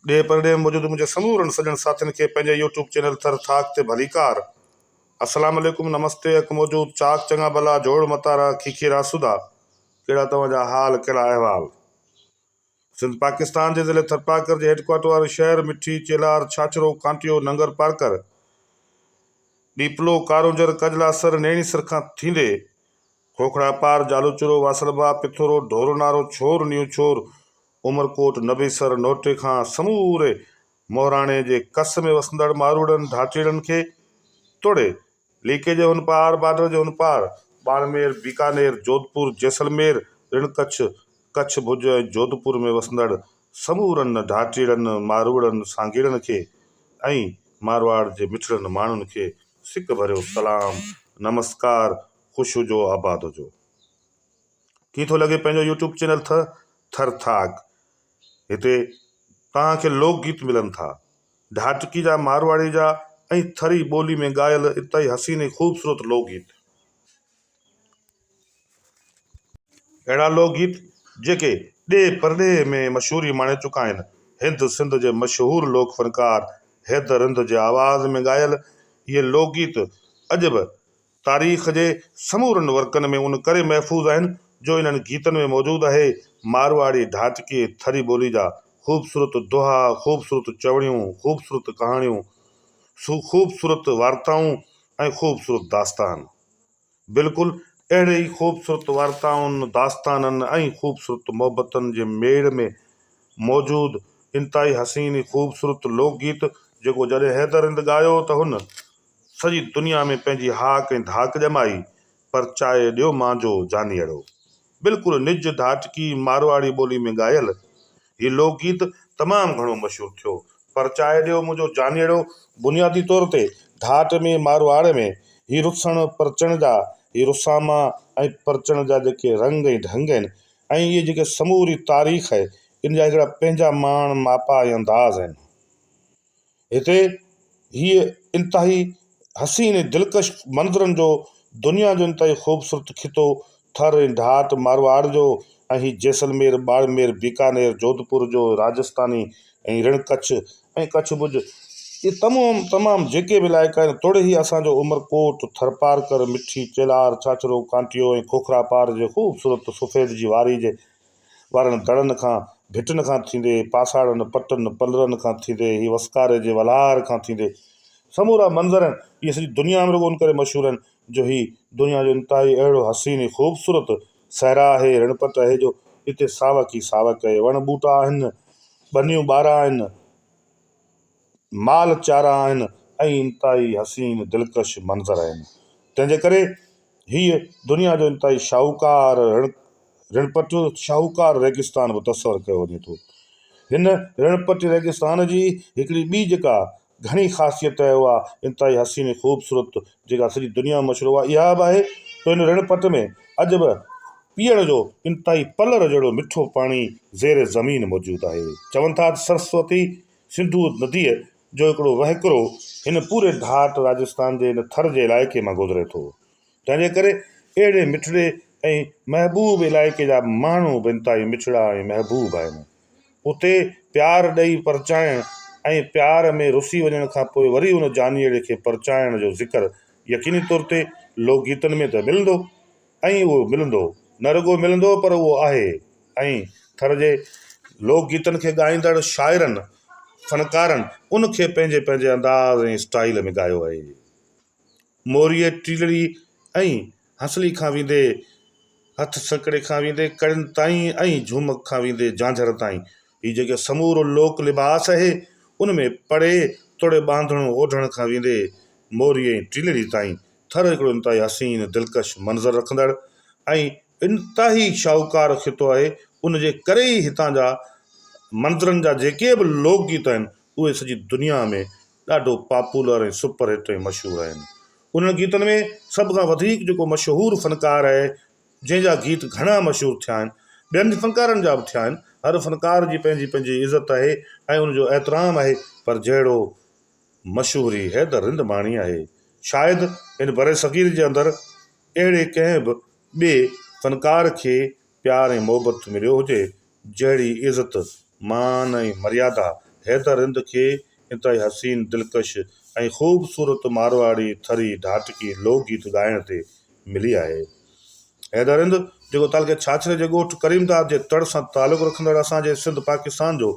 ڏيهه پرڏيهه ۾ موجود منهنجي سمورن سڄڻ ساٿين کي پنهنجي يوٽيوب چينل ٿر ٿاڪ تي ڀليڪار. السلام عليڪم نمستي حق موجود چاڪ چڱا ڀلا جوڙ متارا کيکير آسودا ڪهڙا توهان جا حال ڪهڙا احوال. سنڌ پاڪستان جي ضلعي ٿرپارڪر جي هيڊڪوارٽر واري شهر مٺي، چيلهار، ڇاڇرو، ڪانٽيو، ننگر پارڪر، ڏيپلو، ڪارونجهر، ڪجلاسر، نيڻيسر کان ٿيندي کوکڙا پار، جالوچرو، واسلبا، پٿورو، ڍورونارو، ڇور، نيو ڇور، عمرڪوٽ، نبيسر، نوٽي کان سموري مهراڻي جي ڪس ۾ وسندڙ ماروئڙن، ڍاٽيڙن کي توڙي ليڪي جي هن پار، بارڊر جي هن پار، ٻاڙمير، بيڪانير، جوڌپور، جيسلمير، رڻ ڪڇ، ڪڇ ڀڄ ۽ جوڌپور ۾ وسندڙ سمورن ڍاٽيڙن، ماروئڙن، سانگيڙن کي ۽ مارواڙ جي مٺڙن ماڻهن کي سڪ ڀريو سلام، نمسڪار، خوش هجو آباد هجو. ڪيئن ٿو لڳي پنهنجو يوٽيوب چينل ٿ ٿر ٿاڪ هتي توهان کي لوڪ گيت ملن ٿا ڍاٽڪي جا مارواڙي جا ۽ ٿري ٻولي ۾ ڳايل انتهائي حسين ۽ خوبصورت لوڪ گيت. اهڙا لوڪ گيت جيڪي ڏيهه پرڏيهه ۾ مشهوري ماڻي چڪا آهن. هند سنڌ جي مشهور لوڪ فنڪار حيدر رند جي آواز ۾ ڳايل اهي لوڪ گيت اڄ به تاريخ جي سمورن ورقن ۾ ان ڪري محفوظ آهن جو انهن گيتن ۾ موجود آهي مارواڙي ڍاٽڪي ٿري ٻولي جا خوبصورت دوها، خوبصورت چوڻيون، خوبصورت ڪهاڻيون، خوبصورت وارتائون ۽ خوبصورت داستان. بلڪل اهڙي ئي خوبصورت وارتائن، داستانن ۽ خوبصورت محبتن جي ميڙ ۾ موجود انتهائي حسين ۽ خوبصورت لوڪ گيت جيڪو جڏهن حيدر رند ڳايو ته هن سڄي دنيا ۾ پنهنجي هاڪ ۽ ڌاڪ ڄمائي، پرچائي ڏيو مانجو جانيئڙو. بلڪل نج ڍاٽڪي مارواڙي ٻولي ۾ ڳايل هي لوڪ گيت تمام گهڻو مشهور ٿيو. پرچائي ڏيو منهنجو جانيئڙو بنيادي طور تي ڍاٽ ۾ مارواڙ ۾ هي رسڻ پرچڻ جا هي رساما ۽ پرچڻ جا جيڪي رنگ ۽ ڍنگ آهن ۽ اهي جيڪي سموري تاريخ آهي ان جا هڪڙا پنهنجا ماڻ ماپا ۽ انداز آهن. هتي هيء انتهائي حسين ۽ دلڪش منظرن جو دنيا جو انتهائي خوبصورت خطو ٿر ۽ ڍاٽ مارواڙ جو ۽ هي جيسلمير، ٻاڙمير، بيڪانير، جوڌپور جو راجستاني ۽ رڻ ڪڇ ۽ ڪڇ ڀڄ اهي تمام تمام جيڪي به علائقا آهن توڙي هي اسان جو عمرڪوٽ، ٿرپارڪر، مٺي، چيلهار، ڇاڇرو، ڪانٽيو ۽ کوکراپار جي خوبصورت سفيد جي واري جي وارن دڙن کان، ڀٽن کان ٿيندي، پاساڙن، پٽن، پلرن کان ٿيندي، هي وسڪاري جي ولهار کان ٿيندي، سمورا منظر آهن، اهي سڄي دنيا ۾ رڳو ان ڪري مشهور آهن جو هي دنيا جو انتهائي اهڙو حسين ۽ خوبصورت صحرا آهي، رڻپٽ آهي جو اتي ساوڪ ئي ساوڪ آهي، وڻ ٻوٽا آهن، ٻنيون ٻارا آهن، مال چارا آهن ۽ انتهائي حسين دلڪش منظر آهن. تنهن جي ڪري هيء دنيا جو انتهائي شاهوڪار رڻ رڻپٽ شاهوڪار ريگستان به تصور ڪيو وڃي ٿو. هن رڻپٽ ريگستان جي هڪڙي ٻي جيڪا گهڻي خاصيت آهي اها انتهائي حسين ۽ خوبصورت جيڪا سڄي دنيا ۾ مشهور اها اها به آهي ته هن رڻپٽ ۾ اڄ به پيئڻ جو انتهائي پلر جهڙو مٺو پاڻي زير زمين موجود آهي. چون ٿا ته سرسوتي سنڌو نديء جو هڪڙو وهڪرو هن پوري ڍاٽ راجستان جي هن ٿر جي علائقي مان گذري ٿو. تنهن جي ڪري اهڙي مٺڙي ۽ محبوب علائقي جا ماڻهو به انتهائي مٺڙا ۽ محبوب آهن. اتي پيار ڏئي پرچائڻ ۽ پيار ۾ رسي وڃڻ کان پوء وري ان جانيئڙي کي پرچائڻ جو ذڪر يقيني طور تي لوڪ گيتن ۾ ته ملندو ۽ اهو ملندو، نه رڳو ملندو پر اهو آهي ۽ ٿر جي لوڪ گيتن کي ڳائيندڙ شاعرن، فنڪارن ان کي پنهنجي پنهنجي انداز ۽ اسٽائيل ۾ ڳايو آهي. موريء، ٽيلڙي ۽ هنسلي کان ويندي هٿ سڪڙي کان ويندي ڪڙين تائين ۽ جهومڪ کان ويندي جانجهر تائين هي جيڪي سمورو لوڪ لباس آهي ان ۾ پڙي توڙي ٻانڌڻو اوڍڻ کان ويندي موري ۽ ٽيلڙي تائين ٿر هڪڙو انتهائي حسين دلڪش منظر رکندڙ ۽ انتهائي شاهوڪار خطو آهي ان جي ڪري ئي هتان جا منظرن جا جيڪي به لوڪ گيت آهن اهي سڄي دنيا ۾ ڏاڍو پاپولر ۽ سپر هٽ ۽ مشهور آهن. انهن گيتن ۾ سڀ کان وڌيڪ جيڪو مشهور فنڪار آهي جنهن جا گيت گهڻا مشهور ٿيا آهن ٻين فنڪارن جا به ٿيا آهن هر فنڪار جي پنهنجي پنهنجي عزت آهي ۽ ان جو احترام آهي پر جهڙو مشهوري حيدر رند ماڻي آهي شايد هن برصغير جي اندر اهڙي ڪنهن به ٻئي فنڪار کي پيار ۽ محبت مليو هجي جهڙي عزت، مان ۽ مريادا حيدر رند کي انتهائي حسين، دلڪش ۽ خوبصورت مارواڙي، ٿري، ڍاٽڪي لوڪ گيت ڳائڻ تي ملي آهي. حيدر رند، جيڪو تعلقي ڇاڇري جي ڳوٺ ڪريمداد جي تڙ سان تعلق رکندڙ اسان جي سنڌ پاڪستان جو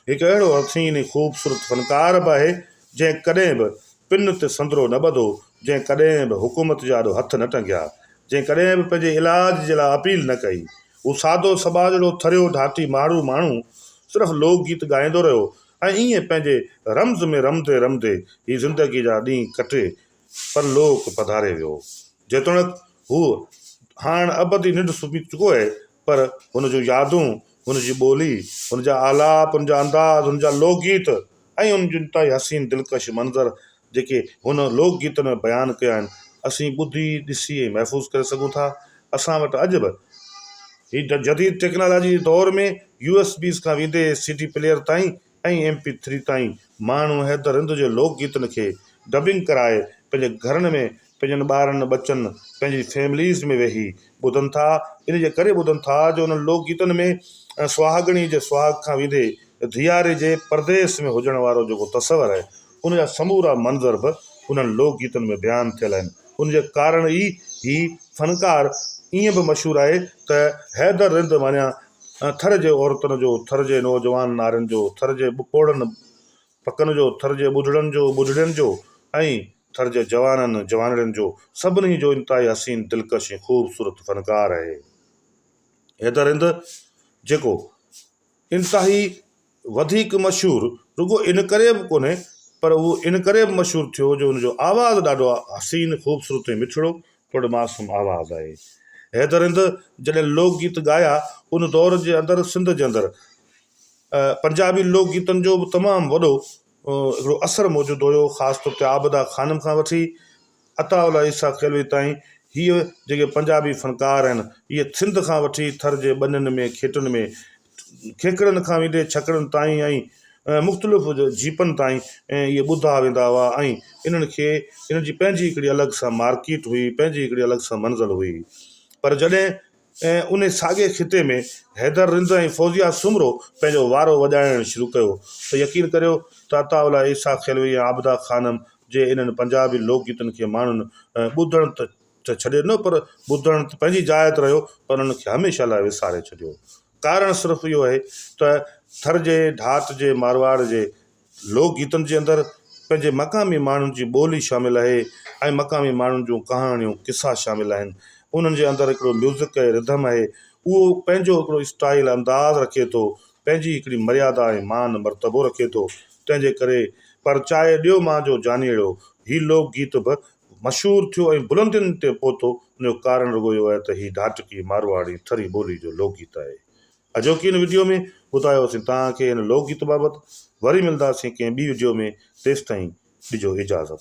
هڪ اهڙو حسين ۽ خوبصورت فنڪار به آهي، جنهن ڪڏهن به پن تي سندرو نه ٻڌو، جنهن ڪڏهن به حڪومت جي آڏو هٿ نه ٽنگيا، جنهن ڪڏهن به پنهنجي علاج جي لاء اپيل نه ڪئي. هو سادو سٻاجهڙو ٿريو ڍاٽي ماڙهو ماڻهو صرف لوڪ گيت ڳائيندو رهيو ۽ ائين پنهنجي رمز ۾ رمندي رمندي هي زندگي جا ڏينهن ڪٽي پرلوڪ پڌاري ويو. جيتوڻيڪ هو هاڻ ابدي ننڊ سمهي چڪو آهي پر هن جون يادون، هن جي ٻولي، هن جا آلاپ، هن جا انداز، هن جا لوڪ گيت ۽ هن جون انتهائي حسين دلڪش منظر جيڪي هن لوڪ گيتن ۾ بيان ڪيا آهن، اسين ٻڌي، ڏسي ۽ محفوظ ڪري سگهون ٿا. اسان وٽ اڄ به هي جديد ٽيڪنالاجي جي دور ۾ يو ايس بيز کان ويندي سي ڊي پليئر تائين ۽ ايم پي ٿري تائين ماڻهو حيدر رند جي لوڪ گيتن کي ڊبنگ ڪرائي پنهنجي گهرن ۾ پنهنجن ٻارن ٻچن پنهنجي فيمليز ۾ ويهي ٻڌن ٿا. ان جي ڪري ٻڌن ٿا جو انهن لوڪ گيتن ۾ سهاڳڻي جي سهاڳ کان ويندي ڌياري جي پرديس ۾ هجڻ وارو جيڪو تصور آهي ان جا سمورا منظر به انهن لوڪ گيتن ۾ بيان ٿيل آهن. ان جي ڪارڻ ئي هي فنڪار ائين به مشهور آهي ته حيدر رند معنيٰ ٿر جي عورتن جو، ٿر جي نوجوان نارين جو، ٿر جي پوڙهن پڪن جو، ٿر جي ٻڍڙن جو، ٻڍڙين جو ۽ ٿر جي جوانن جوانڙين جو سڀني جو انتهائي حسين، دلڪش ۽ خوبصورت فنڪار آهي. حيدر رند جيڪو انتهائي وڌيڪ مشهور رڳو ان ڪري به ڪونهي پر هو ان ڪري به مشهور ٿيو جو هن جو آواز ڏاڍو حسين، خوبصورت ۽ مٺڙو توڙي معصوم آواز آهي. حيدر هند جڏهن لوڪ گيت ڳايا ان دور جي اندر سنڌ جي اندر پنجابي لوڪ گيتن جو به تمام وڏو هڪڙو اثر موجود هيو خاص طور تي عابده خانم کان وٺي عطاء الله عيسيٰ خيلوي تائين هيء جيڪي پنجابي فنڪار آهن اهي سنڌ کان وٺي ٿر جي ٻنين ۾ کيٽن ۾ کيکڙن کان ويندي ڇڪڙن تائين ۽ مختلف جيپن تائين اهي ٻڌا ويندا هئا ۽ انهن کي انهن جي پنهنجي هڪڙي الڳ سان مارڪيٽ هئي پنهنجي هڪڙي الڳ سان منزل هئي پر جڏهن انهي ساڳئي خطي ۾ حيدر رند ۽ فوزيه سومرو پنهنجو وارو وڄائڻ شروع ڪيو ته يقين ڪريو ته عطاء الله عيسيٰ خيلوي ۽ عابده خانم جي انهن پنجابي لوڪ گيتن کي ماڻهن ٻڌڻ ته ڇڏي ڏنو پر ٻڌڻ ته پنهنجي جاء تي رهيو پر انهن کي هميشه لاء وساري ڇڏيو. ڪارڻ صرف اهو آهي ته ٿر جي ڍاٽ جي مارواڙ جي لوڪ گيتن جي اندر پنهنجي مقامي ماڻهن جي ٻولي شامل آهي ۽ مقامي ماڻهن جون ڪهاڻيون قصا شامل آهن. انهن جي اندر هڪڙو ميوزڪ ۽ رڌم آهي اهو پنهنجو هڪڙو اسٽائيل انداز رکي ٿو پنهنجي هڪڙي مريادا ۽ مان مرتبو رکي ٿو تنهن جي ڪري پرچائي ڏيو مان جو جانيئڙو هي لوڪ گيت به مشهور ٿيو ۽ بلندين تي پهتو ان جو ڪارڻ رڳو اهو آهي ته هي ڍاٽڪي مارواڙي ٿري ٻولي جو لوڪ گيت آهي. اڄوڪي هن وڊيو ۾ ٻڌايوسين توهان کي هن لوڪ گيت بابت. وري ملنداسين ڪنهن ٻي وڊيو ۾ تيستائين ڏجو اجازت.